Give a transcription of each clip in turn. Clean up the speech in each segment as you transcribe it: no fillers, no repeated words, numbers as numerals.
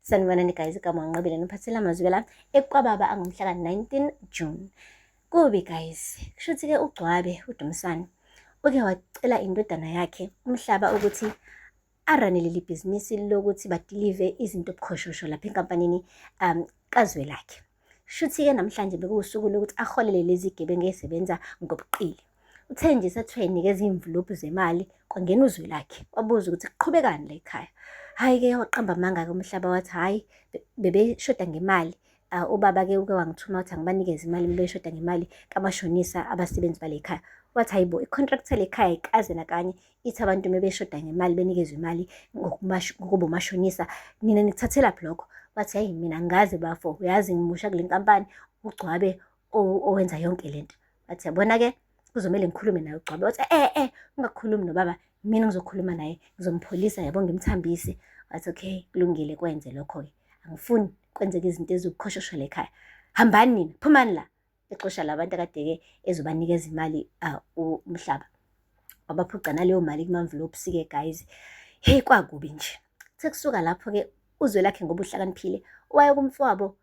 Sanibonani guys, igama uNqobile niphathela amazwi la ekwababa angomhla ka-19 June. Kubi guys, kushuthi-ke uGcwabe uDumsane uke wacela indodana yakhe uMhlaba ukuthi arane leli bhizinisi lokuthi badilive izinto bukhoshoshho lapha enkampanini kaZwelakhe. Shuthi-ke namhlanje bekuwusuku lokuthi aholele lezi gebengu ezisebenza ngobuqili. Uthe nje sathiwa enikeza iy'mvulophu zemali kwangena uzwi lakhe wabuza ukuthi kuqhubekani la ekhaya. Hhayi-ke waqamba amanga-ke uMhlaba wathi hhayi bebeshoda ngemali. Ubaba-ke uke wangithuma wathi angibanikeze imali bebeshoda ngemali kamashonisa abasebenzi bale khaya. Wathi hhayi bo i-contract yale khaya ayikaze nakanye ithi abantu mebeshoda ngemali benikezwe imali ngokuba umashonisa nina nikuthathelaphi lokho. Wathi hhayi mina angikaze bafo uyazi ngimusha kule nkampani uGcwabe owenza yonke lento. Wathi yabona-ke kuzomele ngikhulume naye uGcwabe. Wathi eh eh ungakhulumi nobaba mina ngizokhuluma naye ngizompholisa yabo ngimthambise. Wathi okay kulungile kwenze lokho-ke angifuni kwenzeke izinto eziwubukhoshoshela ekhaya. Hambani nina phumani la. Exosha la bantu akade-ke ezobanikeza imali uMhlaba. Wabaphuca naleyo mali kuma-envelopes-ke guys. Hheyi kwakubi nje. Sekusuka lapho-ke uZwelakhe ngoba uhlakaniphile waya kumfowabo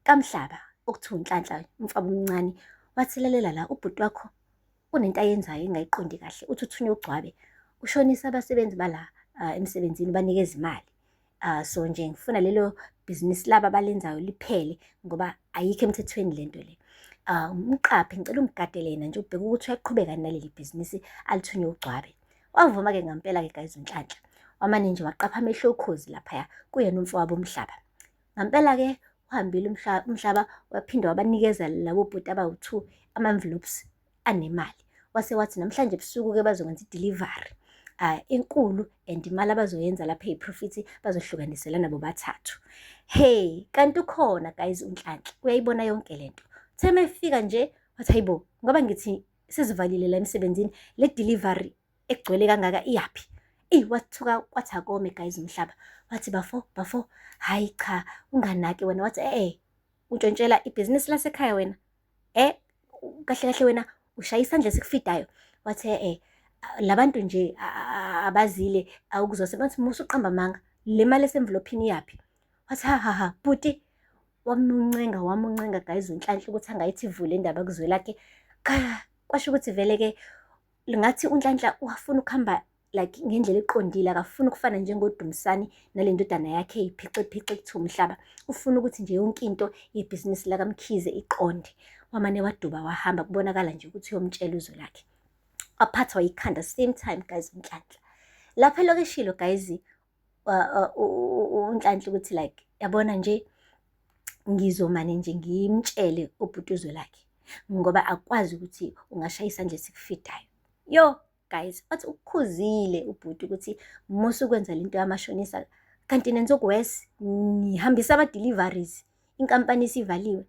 kaMhlaba okuthiwa uNhlanhla umfaba omncane wathi lalela la ubhuti wakho unento ayenzayo engayiqondi kahle uthi uthunywe uGcwabe ushonisa abasebenzi bala emsebenzini ubanikeza imali. So nje ngifuna lelo bhizinisi laba abalenzayo liphele ngoba ayikho emthethweni lento le. Umqaphe ngicela umgadele yena nje ubheke ukuthi uyaqhubeka naleli bhizinisi alithunywe uGcwabe. Wavuma-ke ngampela-ke guys uNhlanhla. Wamane nje waqapha amehlo okhozi laphaya kuyena umfowabo uMhlaba. Ngampela-ke uhambile uMhlaba waphinde wabanikeza labo bhuti abawu-two ama-envelopes anemali. Wase wathi namhlanje ebusuku-ke bazokwenza i-delivery enkulu and imali abazoyenza lapha eyi-profit bazohlukaniselana bobathathu. Hey, kanti ukhona guys uNhlanhla uyayibona yonke lento. Uthe uma efika nje wathi hayibo ngoba ngithi sesivalile la emsebenzini le delivery egcwele kangaka iyaphi? Eyi wathuka kwathi akome guys umhlaba. Wathi bafo, bafo, hhayi cha unganaki wena. Wathi eh untshontshela ibhizinisi lasekhaya wena. Eh kahle kahle wena ushaya isandla esikufidayo. Wathi eh labantu nje abazile awukuzosebenza. Wathi musa uqamba amanga. Le mali esemvilophini iyaphi? Wathi ha ha ha bhuti wamuncenga wamuncenga guys uNhlanhla ukuthi angayithi vule indaba kuZwelakhe. Kwasho ukuthi vele-ke ngathi uNhlanhla wafuna ukuhamba like ngendlela eqondile akafuni ukufana njengoDumsani nale ndodana yakhe eyiphixiphixi kuthiwa uMhlaba. Ufuna ukuthi nje yonke into yebhizinisi lakaMkhize iqonde. Wamane waduba wahamba kubonakala nje ukuthi uyomtshela uZwelakhe. Waphathwa yikhanda same time guys uNhlanhla. Lapha elokishilo guys uNhlanhla ukuthi like yabona nje ngizomane nje ngimtshele ubhuti uZwelakhe ngoba akwazi ukuthi ungashaya isandla esikufidayo. Yo guys, wathi ukukhuzile ubhuti ukuthi musa ukwenza lento yamashonisa kanti nenza okuwesi nihambisa ama-deliveries inkampani isivaliwe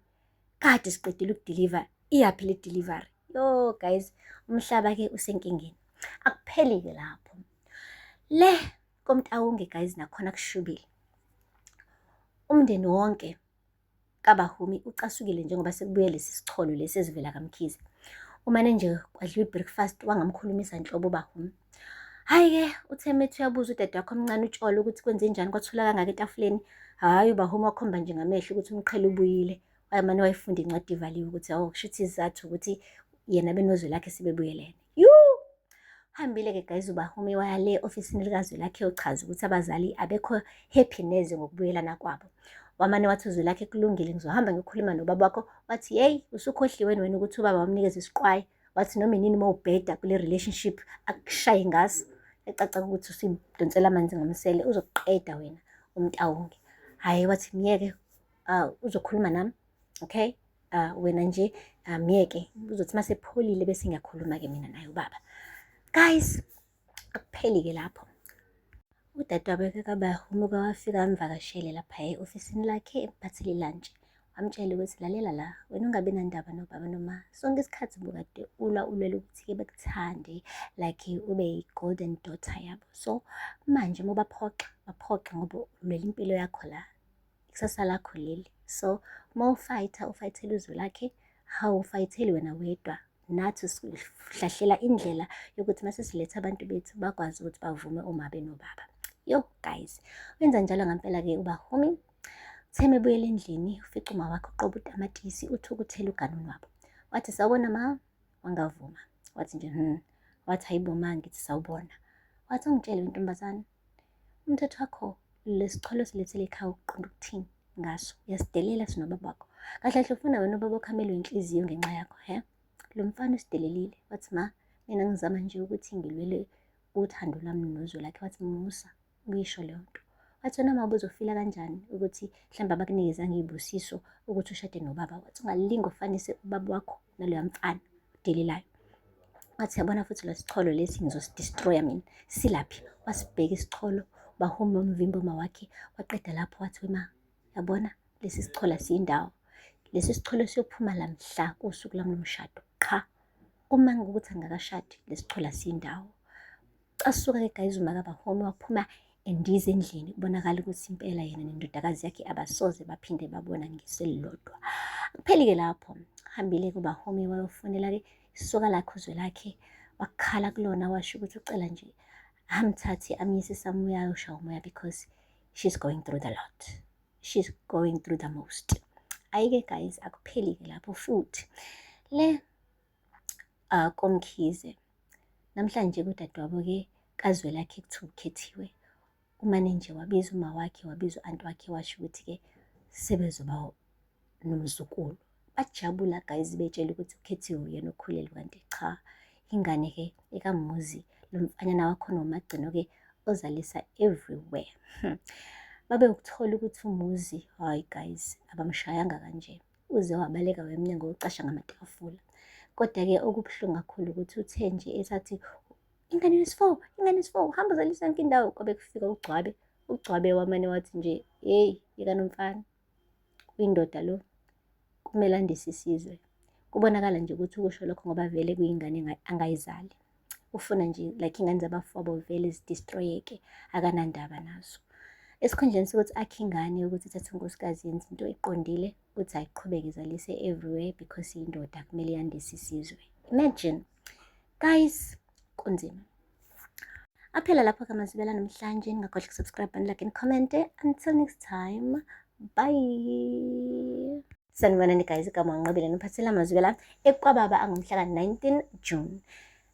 kade siqedile ukudeliver iyaphi le delivery. Yo guys, umhlaba-ke usenkingeni. Akupheli-ke lapho. Le koMtawunge guys nakhona kushubile. Umndeni wonke kaBahumi ucasukile njengoba sekubuye lesi sicholo lesi esivela kaMkhize. Umane nje kwadliwa i-breakfast wangamkhulumisa nhlobo uBahumi. Hhayi-ke uthe methi uyabuza udade wakho omncane uTsholo ukuthi kwenzenjani kwathula kangaka etafuleni. Hhayi uBahumi wakhomba nje ngamehlo ukuthi umqhele ubuyile. Wayemane wayifunda incwadi ivaliwe ukuthi awu kusho ukuthi isizathu ukuthi yena benoZwelakhe sebebuyelene. Yuu! Hambile-ke guys uBahumi waya le ofisini likaZwelakhe eyochaza ukuthi abazali abekho happy neze ngokubuyelana kwabo. Wamane wathi uZwelakhe kulungile ngizohamba ngiyokhuluma nobaba wakho. Wathi yeyi usukhohliwe wena ukuthi ubaba wamnikeza isiqwayi. Wathi noma inini uma ubheda kule relationship akushaye ngaso. Ecaca ukuthi usidonsela amanzi ngomsele uzokuqeda wena uMtawunge. Hhayi wathi myeke uzokhuluma nami okay. Wena nje myeke uzothi uma sepholile bese ngiyakhuluma-ke mina naye ubaba. Guys, akupheli-ke lapho. Udadewabo kaBahumi wafika amvakashele lapha e-ofisini lakhe emphathele ilantshi. Wamtshela ukuthi lalela la, wena ungabi nandaba nobaba noma sonke isikhathi bukade ulwa ulwela ukuthi-ke bekuthande like ube yi-golden daughter yabo. So manje uma ubaphoxa, baphoxe ngoba ulwela impilo yakho la. Ikusasa lakho leli. So uma ufayitha ufayithela uzwe lakhe, awufayitheli wena wedwa. Nathi sihlahlela indlela yokuthi uma sesiletha abantu bethu bakwazi ukuthi bavume uma benobaba. Yo guys, wenza njalo ngampela-ke uBahumi. Uthe mebuyela endlini ufica uma wakhe uqoba utamatisi uthukuthele uganunwabo. Wathi sawubona ma, wangavuma. Wathi nje Wathi hayibo ma ngithi sawubona. Wathi ungitshele ntombazane, umthetho wakho lesicholo silethele ekhaya uqonda ukuthini ngaso? Uyasidelela sinobaba wakho. Kahle kahle ufuna wena ubaba wakho amelwe inhliziyo ngenxa yakho, he? Lo mfana usidelelile. Wathi ma, mina ngizama nje ukuthi ngilwele uthando lwami nozwe lakhe. Wathi musa ukuyisho leyo nto. Wathi wena ma ubuzofila kanjani ukuthi mhlawumbe abakunikezanga iy'busiso ukuthi ushade nobaba. Wathi ungalinge ufanise ubaba wakho naloya mfana udelelayo. Wathi yabona futhi lo sicholo lesi ngizosidestroya mina. Silaphi? Wasibheka isicholo, bahuma umvimbo uma wakhe, waqeda lapho wathi wema, yabona lesi sicholo asiyindawo. Lesi sicholo siyophuma la mhla kuwusuku lwami lomshado. Qha, uma ngukuthi angikashadi, lesicholo asiyindawo. Casuka-ke guys uMakaBahome waphuma endiza endlini kubonakala ukuthi impela yena nendodakazi yakhe abasoze baphinde babona ngeso elilodwa. Akupheli-ke lapho, hambile kuBahome wayofonela-ke isoka lakhe uzwe lakhe wakhala kulona washo ukuthi ucela nje amthathe amyise somewhere ayoshaya umoya because she's going through the lot. She's going through the most. Ayike guys akupheli-ke lapho futhi le koMkhize. Namhlanje kudadewabo-ke kaZwelakhe kuthiwa uKhethiwe. Umane nje wabiza uma wakhe, wabiza u-anti wakhe washo ukuthi-ke sebezoba nomzukulu. Bajabula guys betshela ukuthi uKhethiwe uyena okhulelwe kanti cha, ingane-ke ekaMuzi lo mfanyana wakhona uMagcino-ke ozalisa everywhere. Babe ukuthola ukuthi uMuzi, hhayi guys, abamshayanga kanje. Uze wabaleka waya emnyango wayocasha ngamatafula. Kodwa-ke okubuhlungu kakhulu ukuthi uthe nje esathi ingane yesi-four, ingane yesi-four, uhamba uzalisa yonke indawo, kwabe kufika uGcwabe. UGcwabe wamane wathi nje, hheyi, yekani umfana, uyindoda lo, kumele andise isizwe. Kubonakala nje ukuthi ukusho lokho ngoba vele kuyingane angayizali. Ufuna nje like ingane zabafowabo vele zidestroyeke, akanandaba nazo. Esikhundleni sokuthi akhe ingane ukuthi ithathe unkosikazi yenze into eqondile, uthi ayiqhubeke izalise everywhere because iyindoda kumele yandise isizwe. Imagine. Guys, kunzima. Aphela lapho kamazibela namhlanje, ningakhohlwa ukusubscribe and like and comment. Until next time, bye. Sanibonani guys, igama uNqobile niphathela amazwi la ekwababa angomhla ka-19 June.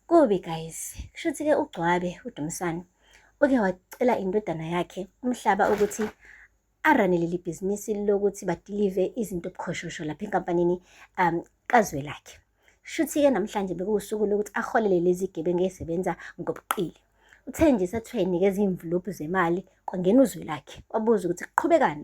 Kubi guys, kusho ukuthi-ke uGcwabe uDumisani uke wacela indodana yakhe umhlaba ukuthi arane leli bhizinisi lokuthi badilive izinto bukhoshoshho lapha enkampanini kaZwelakhe. Shuthi-ke namhlanje bekuwusuku lokuthi aholele lezi gebengu ezisebenza ngobuqili. Uthe nje sathiwa enikeza iy'mvulophu zemali kwangena uZwelakhe wabuza ukuthi kuqhubekani.